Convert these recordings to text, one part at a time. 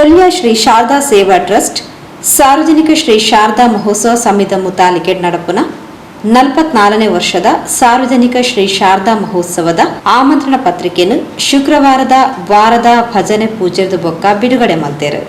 ಕೊಲ್ಯ ಶ್ರೀ ಶಾರದಾ ಸೇವಾ ಟ್ರಸ್ಟ್, ಸಾರ್ವಜನಿಕ ಶ್ರೀ ಶಾರದಾ ಮಹೋತ್ಸವ ಸಮಿತಿ ಮುತಾಲಿಕೆಡ್ ನಡಪುನ 44ನೇ ವರ್ಷದ ಸಾರ್ವಜನಿಕ ಶ್ರೀ ಶಾರದಾ ಮಹೋತ್ಸವದ ಆಮಂತ್ರಣ ಪತ್ರಿಕೆಯನ್ನು ಶುಕ್ರವಾರದ ವಾರದ ಭಜನೆ ಪೂಜೆದ ಬೊಕ್ಕ ಬಿಡುಗಡೆ ಮಲ್ತೆರ್.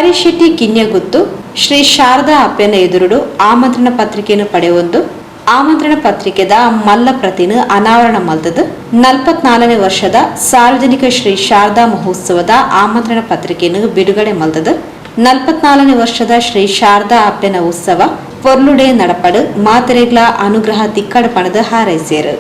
Harish Shetty Kinyaguttu Shri Sharada ಅಪ್ಪೆನ ಎದುರುಡು ಆಮಂತ್ರಣ ಪತ್ರಿಕೆಯನ್ನು ಪಡೆಯೊಂದು ಆಮಂತ್ರಣ ಪತ್ರಿಕೆದ ಮಲ್ಲ ಪ್ರತಿನ ಅನಾವರಣ ಮಲ್ತದು 44ನೇ ವರ್ಷದ ಸಾರ್ವಜನಿಕ ಶ್ರೀ ಶಾರದಾ ಮಹೋತ್ಸವದ ಆಮಂತ್ರಣ ಪತ್ರಿಕೆಯನ್ನು ಬಿಡುಗಡೆ ಮಲ್ತದು 44ನೇ ವರ್ಷದ ಶ್ರೀ ಶಾರದಾ ಅಪ್ಪೆನ ಉತ್ಸವ ಪೊರ್ಲುಡೆ ನಡಪಡು ಮಾತೆರೆಗ್ಲ ಅನುಗ್ರಹ ತಿಕ್ಕಡ ಪಣದ ಹಾರೈಸೇರು.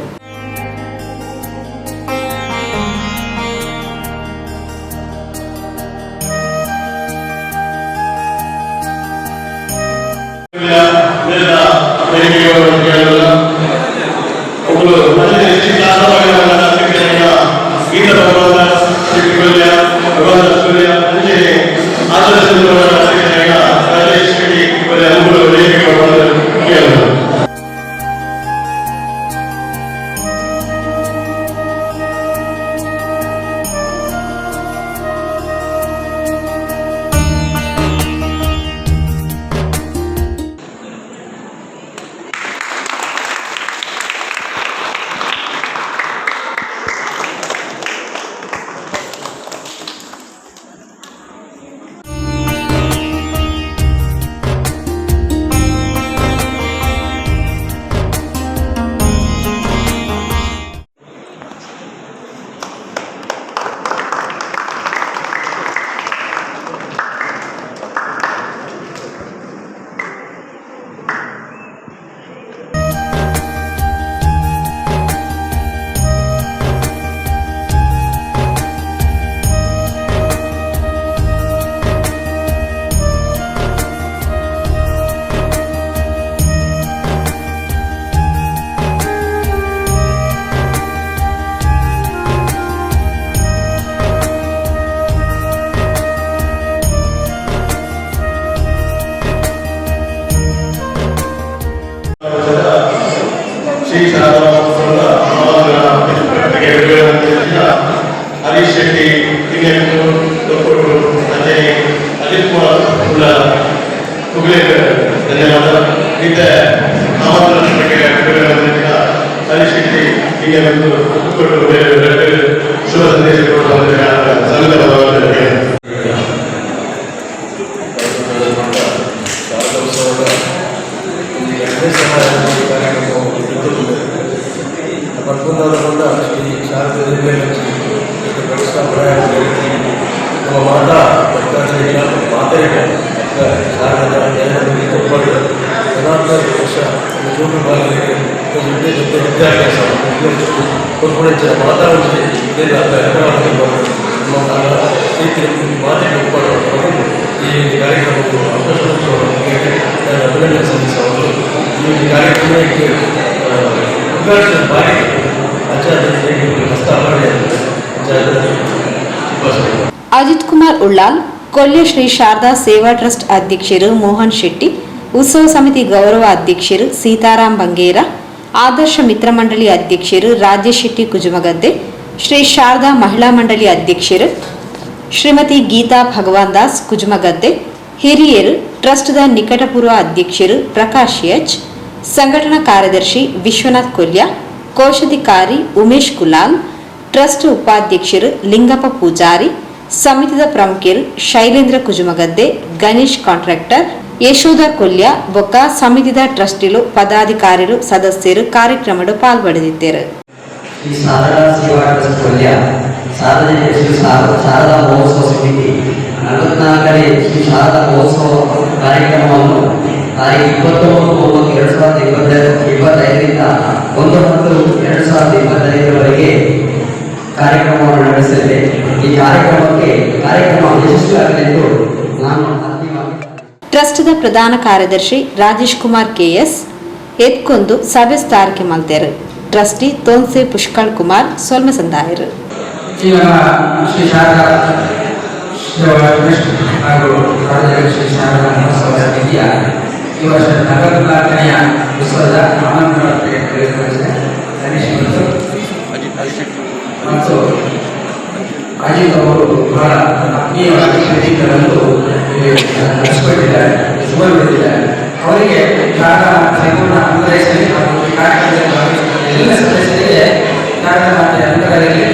ಶ್ರೀ ಶಾರದಾ ಮಹೋತ್ಸವದ ಹರೀಶ್ ಶೆಟ್ಟಿ ಕಿನ್ಯಗುತ್ತು ಅಂಜನಿ ಅಜಿತ್ ಕುಮಾರ್ ಉಳ್ಳ ಕುಗ್ಲೇರ್ ಧನ್ಯವಾದ. ಇದ್ದ ಆಮಂತ್ರಣ ಪತ್ರಿಕೆ ಹರೀಶ್ ಶೆಟ್ಟಿ ಕಿನ್ಯಗುತ್ತು ಶುಭ ಸಂದೇಶ ಕೊಡುವ. ಶ್ರೀ ಶಾರದಾ ನಮ್ಮ ಮಾತಾ ಭಕ್ತಾದಿಗಳ ಮಾತೆಯ ಶಾರದಾ ತೊಪ್ಪಲು 44 ವರ್ಷ ಜೋಡು ಬಾಲಿಗೆ ಜೊತೆ ಜೊತೆ ವಿದ್ಯಾಭ್ಯಾಸ ಕೊರ್ಪುಣೆಂಚಿನ ಮಾತಾ ನಮ್ಮ ಮಾತೆ ಒಪ್ಪಲು ಈ ಕಾರ್ಯಕ್ರಮಕ್ಕೆ ಅವಕಾಶ ನಾನು ಅಭಿನಂದನೆ ಸಲ್ಲಿಸುವುದು. ಈ ಕಾರ್ಯಕ್ರಮಕ್ಕೆ ಉದ್ಘಾಟಿಸಿದ ಬಾರಿ ಅಜಿತ್ ಕುಮಾರ್ ಉಳ್ಳಾಲ್, ಕೊಲ್ಯ ಶ್ರೀ ಶಾರದಾ ಸೇವಾ ಟ್ರಸ್ಟ್ ಅಧ್ಯಕ್ಷರು ಮೋಹನ್ ಶೆಟ್ಟಿ, ಉತ್ಸವ ಸಮಿತಿ ಗೌರವ ಅಧ್ಯಕ್ಷರು ಸೀತಾರಾಮ್ ಬಂಗೇರ, ಆದರ್ಶ ಮಿತ್ರ ಮಂಡಳಿ ಅಧ್ಯಕ್ಷರು ರಾಜೇಶ್ ಶೆಟ್ಟಿ ಕುಜುಮಗದ್ದೆ, ಶ್ರೀ ಶಾರದಾ ಮಹಿಳಾ ಮಂಡಳಿ ಅಧ್ಯಕ್ಷರು ಶ್ರೀಮತಿ ಗೀತಾ ಭಗವಾನ್ ದಾಸ್ ಕುಜುಮಗದ್ದೆ, ಹಿರಿಯರು ಟ್ರಸ್ಟ್ದ ನಿಕಟಪೂರ್ವ ಅಧ್ಯಕ್ಷರು ಪ್ರಕಾಶ್ ಎಚ್, ಸಂಘಟನಾ ಕಾರ್ಯದರ್ಶಿ ವಿಶ್ವನಾಥ್ ಕೊಲ್ಯ, ಕೋಶಾಧಿಕಾರಿ ಉಮೇಶ್ ಕುಲಾಲ್, ಟ್ರಸ್ಟ್ ಉಪಾಧ್ಯಕ್ಷರು ಲಿಂಗಪ್ಪ ಪೂಜಾರಿ, ಸಮಿತಿದ ಪ್ರಮುಖರು ಶೈಲೇಂದ್ರ ಕುಜುಮಗದ್ದೆ, ಗಣೇಶ್ ಕಾಂಟ್ರಾಕ್ಟರ್, ಯಶೋಧ ಕೊಲ್ಯ ಬೊಕ್ಕ ಸಮಿತಿದ ಟ್ರಸ್ಟಿಲು, ಪದಾಧಿಕಾರಿಲು, ಸದಸ್ಯರು ಕಾರ್ಯಕ್ರಮಡು ಪಾಲ್ಪಡೆದಿದ್ದರು. ಶ್ರೀ ಶಾರದಾ ಸೇವಾ ಟ್ರಸ್ಟ್ ಕೊಲ್ಯ ಸಾರ್ವಜನಿಕ ಶ್ರೀ ಶಾರದಾ ಮಹೋತ್ಸವ ಸಮಿತಿ 44ನೇ ಶ್ರೀ ಶಾರದಾ ಮಹೋತ್ಸವ ಕಾರ್ಯಕ್ರಮವನ್ನು ತಾರೀಖು 29/9/2025ರಿಂದ 1/10/2025ರವರೆಗೆ ಕಾರ್ಯಕ್ರಮವನ್ನು ನಡೆಸಲಿದೆ. ಈ ಕಾರ್ಯಕ್ರಮ ಯಶಸ್ವಿಯಾಗಲೆಂದು ನಾನು ಆತ್ಮೀಯವಾಗಿ ಟ್ರಸ್ಟ್ದ ಪ್ರಧಾನ ಕಾರ್ಯದರ್ಶಿ ರಾಜೇಶ್ ಕುಮಾರ್ ಕೆಎಸ್ ಎತ್ಕೊಂದು ಸಭೆ ಸ್ಥಾರಕ್ಕೆ ಮಲ್ತೇರು. ಟ್ರಸ್ಟಿ ತೋನ್ಸೆ ಪುಷ್ಕಳ್ ಕುಮಾರ್ ಸೊಲ್ಮೆ ಸಂದಾಯರು. ಈ ನಮ್ಮ ಶ್ರೀ ಶಾರದಾ ಸೇವಾ ಟ್ರಸ್ಟ್ ಹಾಗೂ ಸಾರ್ವಜನಿಕ ಶ್ರೀ ಶಾರದಾ ಮಹೋತ್ಸವ ಸಮಿತಿಯ ಈ ವರ್ಷದ 44ನೆಯ ಉತ್ಸವದ ಆಮಂತ್ರಣ ಪತ್ರಿಕೆ ಗಣೇಶ್ ಮತ್ತು ಅಜಿತ್ ಅವರು ಬಹಳ ಆತ್ಮೀಯವಾಗಿ ಪ್ರೀತಿಗಳನ್ನು ಇಲ್ಲಿ ಹಂಚಿಕೊಂಡಿದ್ದಾರೆ, ಶುಭ ನೀಡಿದ್ದಾರೆ. ಅವರಿಗೆ ಶಾರದಾ ಸಂಪೂರ್ಣ ಅನುಗ್ರಹಿಸಲಿ ಹಾಗೂ ಈ ಕಾರ್ಯಕ್ರಮದಲ್ಲಿ ಭಾಗವಹಿಸಿದ ಎಲ್ಲ ಸದಸ್ಯರಿಗೆ ಶಾರದಾ ಮಾತೆಯ ಅನುಗ್ರಹ ಇರಲಿ.